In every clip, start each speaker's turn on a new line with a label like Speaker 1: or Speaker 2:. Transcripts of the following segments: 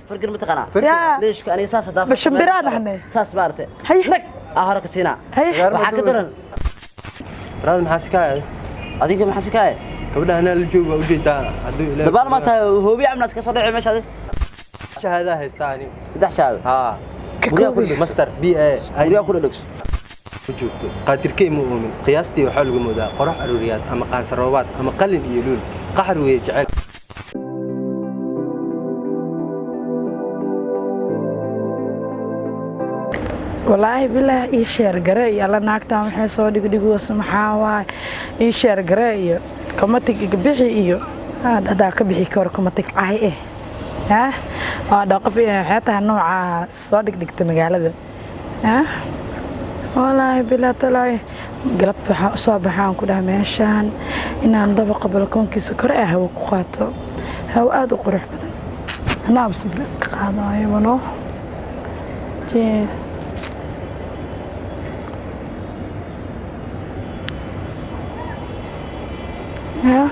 Speaker 1: Fargin ma taqaanaa?
Speaker 2: Yaa.
Speaker 1: Leeshka aniga saas hadaa.
Speaker 2: Bashimbiraan ahnay.
Speaker 1: Saas maaragtay.
Speaker 2: Hay.
Speaker 1: Nag aa hore ka siinaa.
Speaker 2: Hay.
Speaker 1: Waxaa ka daran.
Speaker 3: Baraad, maxaa si kaa?
Speaker 1: Adiga maxaa si kaa?
Speaker 3: Gabadha anaa la joogo, waa ujeedaa hadduu Ilaahay.
Speaker 1: Dabaal ma tahay hoobi amna iska soo dhici meesha adi.
Speaker 3: Shahaadaa haystaa aniga.
Speaker 1: Saddex shahaado.
Speaker 3: Haa.
Speaker 2: Ka
Speaker 1: Guryaha ku
Speaker 2: koobi.
Speaker 1: dhegso.
Speaker 3: Master BA.
Speaker 1: Guryaha ku dhegso.
Speaker 3: Ku joogto qaadirkey ma uumin. Qiyaastii waxaa lagu moodaa qorax aruuriyaad ama qaansaroobaad ama qalin iyo luul. Qaxar weeye jecel.
Speaker 2: Walaahi bilaah, ii sheergare iyo alla naagtan waxay soo dhigdhigoosa maxaa waay? Ii sheergare iyo komatig iga bixi iyo haddaa ka bixi karo komatig caay eh ah waa dhaa qof waxay tahay noocaa soo dhigdhigta magaalada ah. Walaahi bilaa talaahi, galabta waxaa u soo baxaan ku dhaha meeshaan inaan dabaqa balkoonkiisa kore ah hawo ku qaato, hawo aada u qurux badan. Anaaba sabir iska qaadaayo bano. Jee. Ya.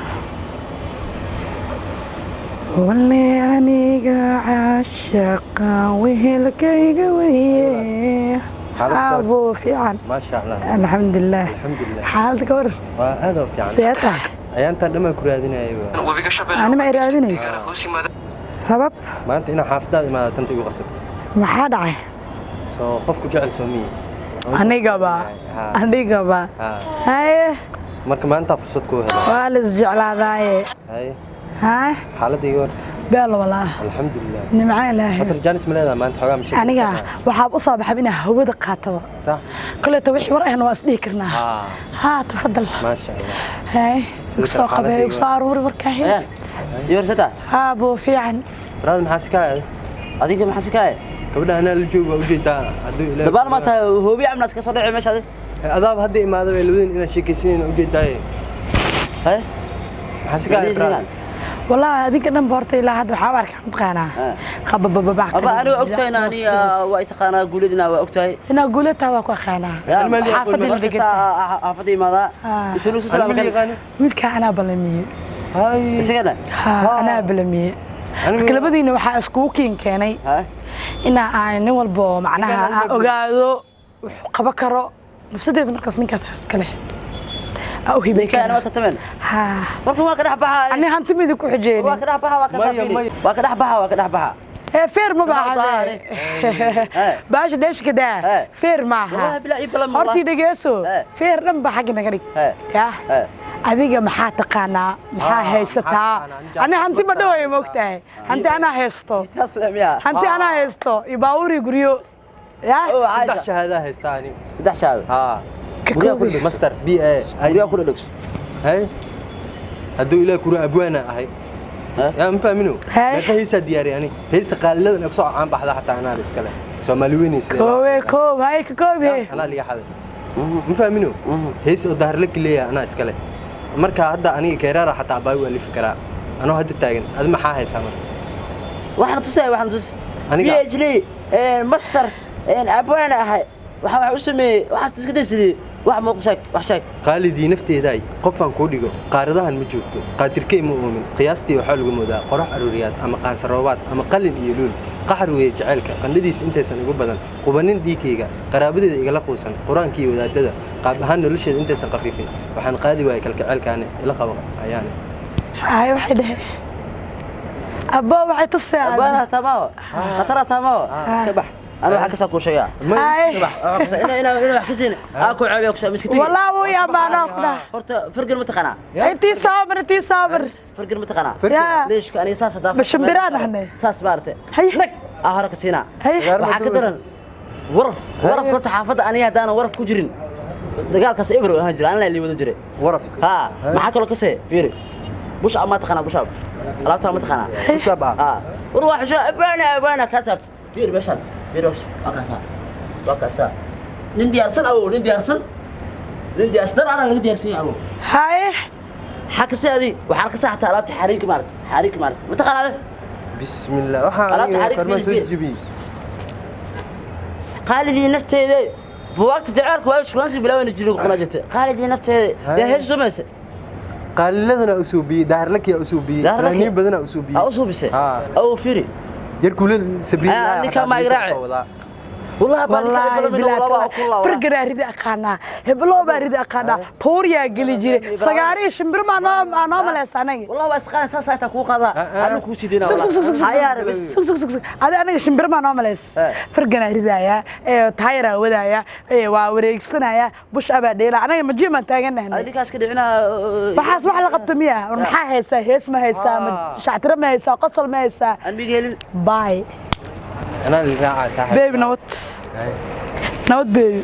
Speaker 2: Walle aniga caashaqa wehelkayga weye.
Speaker 3: Xaaladda?
Speaker 2: Abo fiican.
Speaker 3: Maasha Allah.
Speaker 2: Alxamdulilah.
Speaker 3: Alxamdulilah.
Speaker 2: Xaaladda ka waran?
Speaker 3: Waa aad oo fiican.
Speaker 2: See tahay?
Speaker 3: Ayaantaan dhammaan ku raadinayay waa.
Speaker 4: Webiga Shabeelle
Speaker 2: Anima
Speaker 4: oo
Speaker 2: ay raadinayso?
Speaker 4: deegaana hoos yimaada.
Speaker 2: Sabab?
Speaker 3: Maanta inaa xaafadaada imaada tanta igu qasabtay.
Speaker 2: Maxaa dhacay?
Speaker 3: Soo qofku jecel soo miyi.
Speaker 2: Anigaba.
Speaker 3: Haa.
Speaker 2: Anigaba.
Speaker 3: Haa.
Speaker 2: Haye.
Speaker 3: Marka maanta fursad kuu helay.
Speaker 2: Waa la isjeclaadaaye.
Speaker 3: Haye.
Speaker 2: Haa.
Speaker 3: Xaaladda iga war?
Speaker 2: Beel walaa.
Speaker 3: Alxamdulilah.
Speaker 2: Nimca ilaahay.
Speaker 3: Hatar jaanis ma leedahay maanta xoogaa mashaakil?
Speaker 2: Aniga waxaa u soo baxay inaa hawada qaataba.
Speaker 3: Sax.
Speaker 2: Koleeta wixii war ahna waa isdhihi karnaa.
Speaker 3: Haa.
Speaker 2: Haa, tafadal.
Speaker 3: Maasha Allah.
Speaker 2: Haye.
Speaker 3: Sida
Speaker 2: soo
Speaker 3: kale
Speaker 2: qabee
Speaker 3: xaaladda
Speaker 2: soo aruuri warkaa heest.
Speaker 1: Iyo sata.
Speaker 2: Haa buu fiican.
Speaker 3: Baraad, maxaa si kaa?
Speaker 1: Adiga maxaa si kaa?
Speaker 3: Gabadha anaa la joogo, waa ujeedaa hadduu Ilaahay.
Speaker 1: Dabaal ma tahay hoobi amna iska soo dhici meesha adi.
Speaker 3: Adaaba hadda imaada bay labadeen inaan sheekaysanayna ujeedaaye.
Speaker 1: Hay.
Speaker 3: Maxaa si kaa, Baraad?
Speaker 2: Wallaahi adinka dhan horta ilaa hadda waxaa u arkaa mataqaanaa qababababaa.
Speaker 1: Aba aniga ogtahay in aniga waa i taqaanaa guuladina waa ogtahay.
Speaker 2: Inaa guulataa waa ku aqaanaa. Xaafadda la
Speaker 1: Mar kasta
Speaker 2: degan.
Speaker 1: xaafadda imaadaa.
Speaker 2: Ah.
Speaker 1: Intuu soo salaam
Speaker 3: Anima
Speaker 1: kan.
Speaker 3: yaqaano.
Speaker 2: Wiilkaa anaa ballamiyey.
Speaker 3: Hay.
Speaker 1: Isagana.
Speaker 2: Haa, anaa ballamiyey. Marka labadiina waxaa iskugu kiin keenay
Speaker 1: Hay.
Speaker 2: inaa aan nin walbo macnaha aan ogaado wuxuu qaba karo nafsadeeda markaas ninkaas iska leh aa u hibay.
Speaker 1: Ninkaan waa tartameen.
Speaker 2: Haa.
Speaker 1: Marka waa ka dhex baxaa.
Speaker 2: Ani hanti midi ku
Speaker 1: Waa ka
Speaker 2: xijeenin.
Speaker 1: dhex baxaa, waa ka
Speaker 3: Maya,
Speaker 1: saafiri.
Speaker 3: maya.
Speaker 1: Waa ka dhex baxaa, waa ka dhex baxaa.
Speaker 2: Ee feer ma
Speaker 1: Waa
Speaker 2: baaha baasha dheeshka daa.
Speaker 1: Eh.
Speaker 2: Feer maaha.
Speaker 1: Wallahi bilaa ii balan.
Speaker 2: Hortii dhegeyso.
Speaker 1: Eh.
Speaker 2: Feer dhan ba xagga naga dhig.
Speaker 1: Eh.
Speaker 2: Yah.
Speaker 1: Eh.
Speaker 2: Adiga maxaa taqaanaa? Maxaa
Speaker 3: Ah,
Speaker 2: haysataa?
Speaker 3: maxaa taqaanaa?
Speaker 2: Ani hanti ma dhawaya, maogtahay hanti anaa haysto.
Speaker 1: Taas leemiya.
Speaker 2: Hanti anaa haysto iyo baabuur iyo guryo yah.
Speaker 1: Oo
Speaker 3: Saddex
Speaker 1: Aisha.
Speaker 3: shahaadaa haystaa aniga.
Speaker 1: Saddex shahaado.
Speaker 3: Haa.
Speaker 2: Ka
Speaker 1: Guryaha ku
Speaker 2: koobi.
Speaker 1: dhegso.
Speaker 3: Master BA.
Speaker 1: Guryaha ku dhegso.
Speaker 3: Hay. Hadduu Ilaahay kura abwaana ahay.
Speaker 1: Ha?
Speaker 3: Yaa ma fahmino?
Speaker 2: Hay.
Speaker 3: Meeqa heesaa diyaariyay ani? Heesta qaaliladan ee kusoo caan baxda xataa anaa la iskale. Soomaali weynaysa.
Speaker 2: Koobe koob hay ka koobe.
Speaker 3: Anaa liga xaday. Ma fahmino? Hees oo daharla kaleeya anaa iskale. Marka hadda aniga keeraara xataa baa u alifi karaa. Anoo hadda taagan. Adi maxaa haysaa marka?
Speaker 1: Waxaan tusay, waxaan tus.
Speaker 3: Aniga?
Speaker 1: PhD master abwaan ahay. Waxa wax u sameeyay, waxaas iska daysidii. Wax muuqda sheeg, wax sheeg.
Speaker 3: Qaalidii nafteedaay, qofaan kuu dhigo qaaradahan ma joogto. Qaadirkey ma uumin. Qiyaastii waxaa lagu moodaa qorax aruuriyaad ama qaansaroobaad ama qalin iyo luul. Qaxar weeye jacaylka qandhadiisa intaysan igu badan qubanin dhiigkayga qaraabadeeda igala quusan qur-aankii iyo wadaadada qaab ahaan nolosheeda intaysan khafiifin waxaan qaadi waayay kalkaceelkaane ila qaba ayaane.
Speaker 2: Hay waxay dhehe abbo waxay tusay.
Speaker 1: Abwaan tamaw. Khatar tamaw. Ka bax. Ana waxa ka soo ku sheegaa.
Speaker 2: Hay.
Speaker 1: Ka bax. Waxa ka ina ina ina wax ka siin. Aa ku caawiyo ku miskiin.
Speaker 2: Walaa wuu yaamaanaa ku dhaha.
Speaker 1: Horta fargan ma taqaanaa?
Speaker 2: Intii saamir, intii saamir.
Speaker 1: Fargan ma taqaanaa?
Speaker 2: Yaa.
Speaker 1: Leeshka aniga saas hadaa.
Speaker 2: Bashimbiraan ahnay.
Speaker 1: Saas maaragtay.
Speaker 2: Hay.
Speaker 1: Nag aa hore ka siinaa.
Speaker 2: Hay.
Speaker 1: Waxaa ka daran waraf. Waraf horta xaafadda aniga haddaanan waraf ku jirin dagaalkaas ebro ahaan jira anaa lii wada jiray.
Speaker 3: Warafka.
Speaker 1: Haa, maxaa kaloo ka see fiiri bush ma taqaanaa? Bushaab alaabtaa ma taqaanaa?
Speaker 3: Bushaab ah.
Speaker 1: Haa, war waa xisho abaana abaana kaa saarta. Fiiri meeshaan, fiiri meeshaan. Waa kaasaa, waa kaasaa. Nin diyaarsan awow, nin diyaarsan, nin diyaarsan dar anaa laga diyaarsan yahay awow.
Speaker 2: Haye.
Speaker 1: Maxaa ka see adi? Waxaa ka saxtaa alaabta xariinka maaragta, xariinka maaragta ma taqaanaa adi?
Speaker 3: Bismillah, waxaan
Speaker 1: Alaabta
Speaker 3: aniga
Speaker 1: xariif
Speaker 3: farmaan soo
Speaker 1: fiiri.
Speaker 3: jibiyey.
Speaker 1: Qaalidii nafteeda buwaagta jaceylku waa shukaansi bilaawayna jirin qunaa jirta. Qaalidii nafteeda yaa hees samaysa.
Speaker 3: Qaaliladana u suubiyey, daharlakiyaa u suubiyey, fanaaniin badanaa u suubiyey.
Speaker 1: Aa u suubisay.
Speaker 3: Haa.
Speaker 1: Aw fiiri.
Speaker 3: Yar guulad sabriin.
Speaker 1: Ah, ninkaan ma igraace. Wallahi baa ninkaan
Speaker 2: Wallaahi
Speaker 1: badan
Speaker 2: bilaa
Speaker 1: walaa ku laa.
Speaker 2: Firganaa ridi aqaanaa, heblow baa ridi aqaanaa, tuuryaa geli jiray, sagaarihi shimbir maa noo aa noo malaysa anaga.
Speaker 1: Wallahi waa isqaan saas inta ku qaada anu ku sidina.
Speaker 2: Sug, sug, sug, sug, sug.
Speaker 1: Hayaar bis.
Speaker 2: Sug, sug, sug, sug. Adi anaga shimbir maa noo malays.
Speaker 1: Eh.
Speaker 2: Firganaa ridayaa, ee taayaraa wadaaya, ee waa wareegsanayaa, bush abaa dheelaa, anaga majiimaan taagannahnay.
Speaker 1: Ninkaas ka dhicina.
Speaker 2: Waxaas wax la qabta miya? War maxaa haysaa? Hees ma haysaa? Ma shactiro ma haysaa? Qosol ma haysaa?
Speaker 1: Aan migeelin.
Speaker 2: Bye.
Speaker 3: Anaa li raacaa saaxiib.
Speaker 2: Baby, nabad, nabad baby.